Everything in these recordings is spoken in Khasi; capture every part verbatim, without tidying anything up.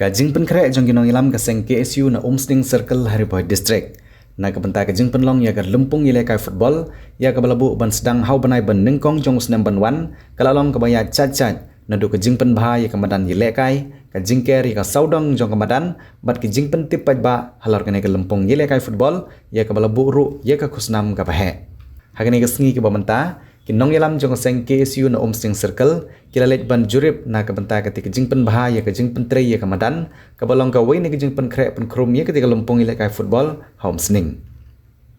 Ka jingpynkhreh jong ki nongïalam ka seng K S U na Umsning Circle ha Ri Bhoi District, na ka bynta ka jingpynlong ïa ka lympung ïalehkai football ïa kaba la buh ban sdang ha u bnai ba nyngkong jong u snem ban wan, ka la long kaba ïaid shait shait naduh ka jingpynbha ïa ka madan ïalehkai, ka jingker ïa ka sawdong jong ka madan bad ka jingpyntip paidbah halor kane ka lympung ïalehkai football ïa kaba la buh ruh ïa ka khusnam kaba heh. Ha kane ka sngi kaba mynta, ki nongïalam jong ka seng K S U na Umsning Circle ki la leit ban jurip na ka bynta katei ka jingpynbha ïa ka jingpyntrei ïa ka madan, kaba long kawei na ka jingpynkhreh pynkhrum ïa katei ka lympung ïalehkai football ha Umsning.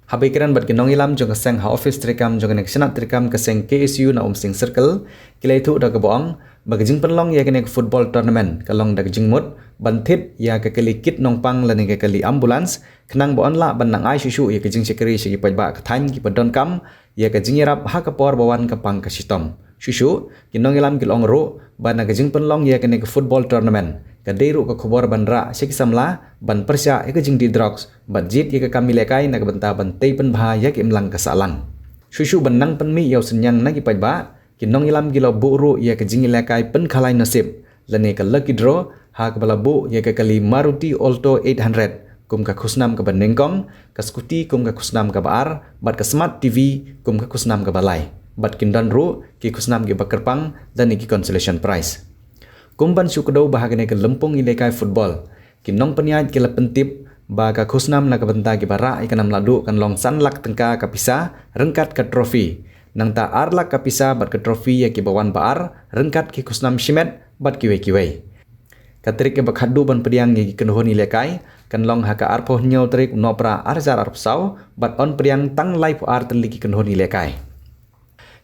Haba ïakren bad ki nongïalam jong ka seng ha office treikam jong kane ka shnat treikam ka seng K S U na Umsning Circle, ki la ïathuh da kaba ong ba ka jingpynlong ïa kane ka football tournament ka long da ka jingmut ban thied ïa ka kali kit nongpang lane ka kali ambulance, khnang ba yn lah ban nang ai shuh shuh ïa ka jingshakri sha ki paidbah ka thaiñ kiba donkam ïa ka jingïarap ha ka por ba wan ka pang ka shitom. Shuh shuh, ki nongïalam ki la ong ruh ba na ka jingpynlong ïa kane ka football tournament ka dei ruh ka khubor ban rah sha ki samla ban pyrshah ïa ka jingdih drugs bad jied ïa ka kam ïalehkai na ka bynta ban tei pynbha ïa ka imlang ka sahlang. Shuh shuh ban nang pynmih ïa u synñiang na ki paidbah, ki nongïalam ki la buh ruh ïa ka jingïalehkai pynkhalai nasib lane ka lucky draw ha kaba la buh ïa ka kali Maruti Alto eight hundred kum ka khusnam kaba nyngkong, ka scooty kum ka khusnam kaba ar bad ka smart T V kum ka khusnam kaba lai. Bad kin don ruh ki khusnam kiba kyrpang lane ki consolation prize. Kum ban shu kdew ba ha kane ka lympung ïalehkai football, ki nongpynïaid ki la pyntip ba ka khusnam na ka bynta kiba rah ïa ka nam lahduh kan long san lak tyngka ka pisa ryngkat ka trophy. Nangta ar lak ka pisa bad ka trophy ïa kiba wan ba ar ryngkat ki khusnam shimet bad kiwei kiwei. Ka tarik kaba khatduh ban pdiang ïa ki kynhun ïalehkai kan long ha ka arphew hynñiew tarik u Nohprah ar hajar arphew saw bad yn pdiang tang laiphew ar tylli ki kynhun ïalehkai.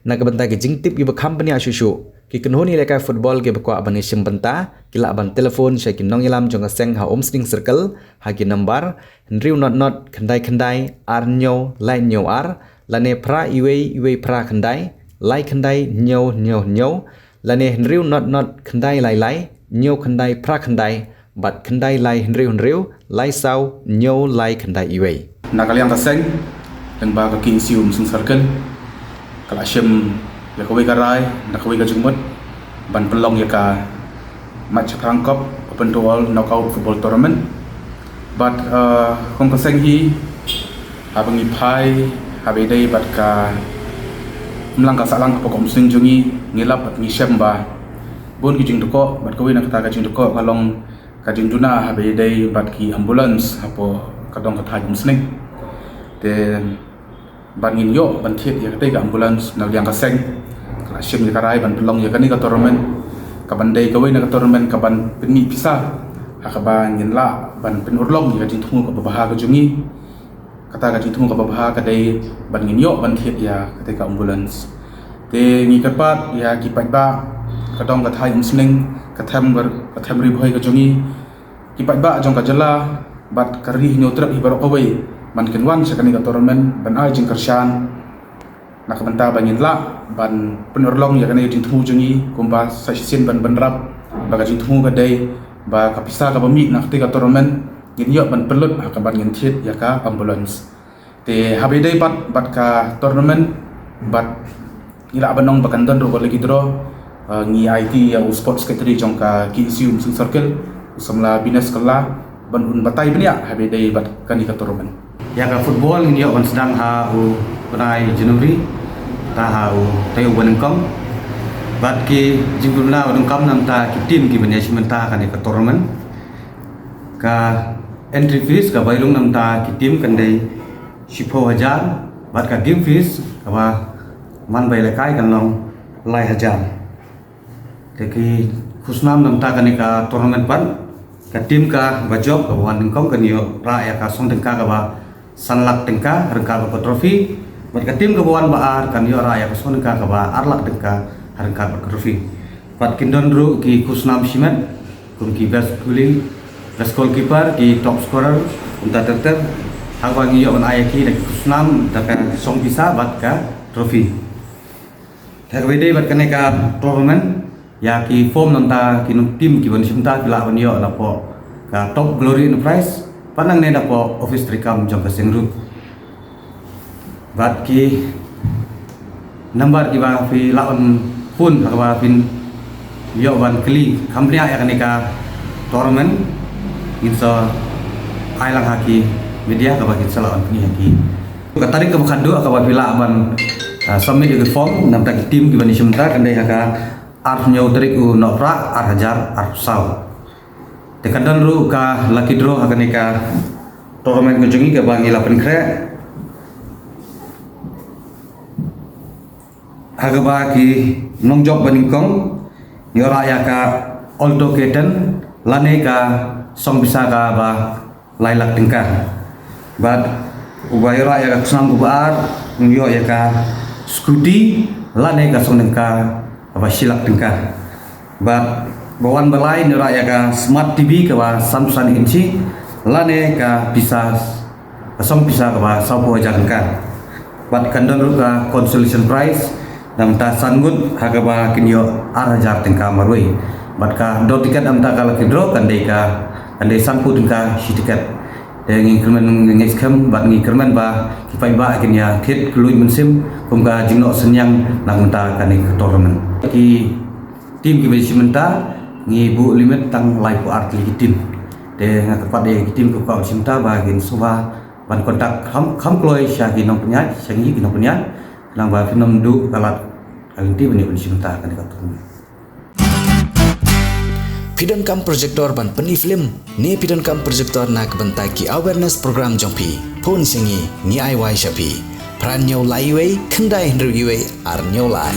Na ka bynta ki jingtip kiba kham bniah shuh shuh, ki kynhun ïalehkai football kiba kwah ban ïashim bynta ki lah ban telephone sha ki nongïalam jong ka seng ha Umsning Circle ha ki nambar hynriew not not khyndai khyndai ar hynñiew lai hynñiew ar lane phra iwei iwei phra khyndai lai khyndai hynñiew hynñiew hynñiew lane hynriew not not khyndai lai lai hynñiew khyndai phra khyndai bad khyndai lai hynriew hynriew lai saw hynñiew lai khyndai iwei. Na ka liang ka seng, lyngba ka K S U Umsning Circle, ka la shim ïa kawei ka rai na kawei ka jingmut ban pynlong ïa ka Mait Shaphrang Cup Open to All Knockout Football Tournament. Bad, eh, kum ka seng hi, haba ngi phai, haba ïadei bad ka imlang ka sahlang ka pok Umsning jong ngi, ngi lap bad ngi shem ba bun ki jingdukok, bad kawei na kata ka jingdukok ka long ka jingduna haba ïadei bad ki ambulance hapoh ka dong ka thaiñ Umsning. Te ban ngin ïoh ban thied ïa katei ka ambulance, na liang ka seng ka la shim ïa ka rai ban pynlong ïa kane ka tournament, ka ban dei kawei na ka tournament ka ban pynmih pisa ha kaba ngin lah ban pynurlong ïa ka jingthmu kaba bha ka jong ngi. Kata ka jingthmu kaba bha ka dei ban ngin ïoh ban thied ïa katei ka ambulance. Te ngi kyrpad ïa ki paidbah ka dong ka thaiñ Umsning, ka them, ka them Ri Bhoi ka jong ngi, ki paidbah jong ka jylla bad ka Ri Hynñiewtrep hi baroh kawei ban kin wan sha kane ka tournament ban ai jingkyrshan na ka bynta ba ngin lah ban pynurlong ïa kane ka jingthmu jong ngi, kumba sa shisien ban bynrap ba ka jingthmu ka dei ba ka pisa kaba mih na katei ka tournament ngin ïoh ban pynlut ha kaba ngin thied ïa ka ambulance. Te haba ïadei bad, bad ka tournament, bad ngi lah ban ong ba kan don ruh ka lucky draw, eh, ngi aiti ïa u sports secretary jong ka K S U Umsning Circle, u samla Bines Kylla, ban un batai bniah haba ïadei bad kane ka tournament. Ïa ka football ngin ïoh ban sdang ha u bnai January, ta ha u taïew ba nyngkong. Bad ki jingpynbna ba donkam namar ki team ki ban ïashim bynta kane ka tournament. Ka entry fees kaba ïalung namar ki team kan dei shiphew hajar, bad ka game fees kaba man ba ïalehkai kan long lai hajar. Te ki khusnam namar kane ka tournament pat, ka team kaba jop kaba wan nyngkong kan ïoh rah ïa ka song tyngka kaba san lak tyngka ryngkat bad ka trophy, bad ka team kaba wan ba ar kan ïoh rah ïa ka song tyngka kaba ar lak tyngka ryngkat bad ka trophy. Bad kin don ruh ki khusnam shimet, kum ki best goalie, best goalkeeper, ki top scorer, kumta ter ter. Haba ngi ïoh ban ai ïa ki da ki khusnam, da ka song pisa bad ka trophy. Te haba ïadei bad kane ka tournament, ïa ki form namar ki nong team ki ban shim bynta ki lah ban ïoh napoh ka Top Glory Enterprise, bad nangne napoh office treikam jong ka seng ruh. Bad ki number kiba phi lah ban phone ha kaba phin ïoh ban kylli kham bniah ïa kane ka tournament, ngin sa ai lang ha ki media kaba kin sa lah ban pyni ha ki. Ka tarik kaba khatduh kaba phi lah ban, ah, submit ïa ki form, namta ki team kiban ïashim bynta kan dei ha ka arphew tarik u Nohprah ar hajar arphew saw. Te kan don ruh ka lucky draw ha kane ka tournament ka jong ngi kaba ngi la pynkhreh. Ha kaba ki nongjop ba nyngkong, ngi ïoh rah ïa ka Alto K ten lane ka song pisa kaba lai lak tyngka. Bad uba ïoh rah ïa ka song kaba ar, ngi ïoh ïa ka scooty lane ka song tyngka kaba shi lak tyngka. Bad ba wan ba lai ngi ïoh rah ïa ka smart T V kaba san phew san inchi lane ka pisa, ka song pisa kaba saw phew hajar tyngka. Bad kan don ruh ka consolation prize namta san ngut ha kaba kin ïoh ar hajar tyngka marwei. Bad ka dor tiket namta ka lucky draw kan dei ka, kan dei san phew tyngka shi tiket. Te ngi kyrmen, ngi skhem bad ngi kyrmen ba ki paidbah kin ïa thied kylluid mynsiem kum ka jingnoh synñiang na ka bynta kane ka tournament. Ki team kiba ïashim bynta ngi buh limit tang laiphew ar tylli ki team. Te nga kyrpad ïa ki team kiba kwah ban shim bynta ba kin sngewbha ban contact kham, kham kloi sha ki nongpynïaid, sha ngi ki nongpynïaid, khnang ba phin ym duh ka lad ka lynti ban ïa ban shim bynta kane ka tournament. Phi donkam projector ban pyni film ne phi donkam projector na ka bynta ki awareness program jong phi? Phone sha ngi, ngi ai wai sha phi. Phra hynñiew lai wei, khyndai hynriew wei, ar hynñiew lai.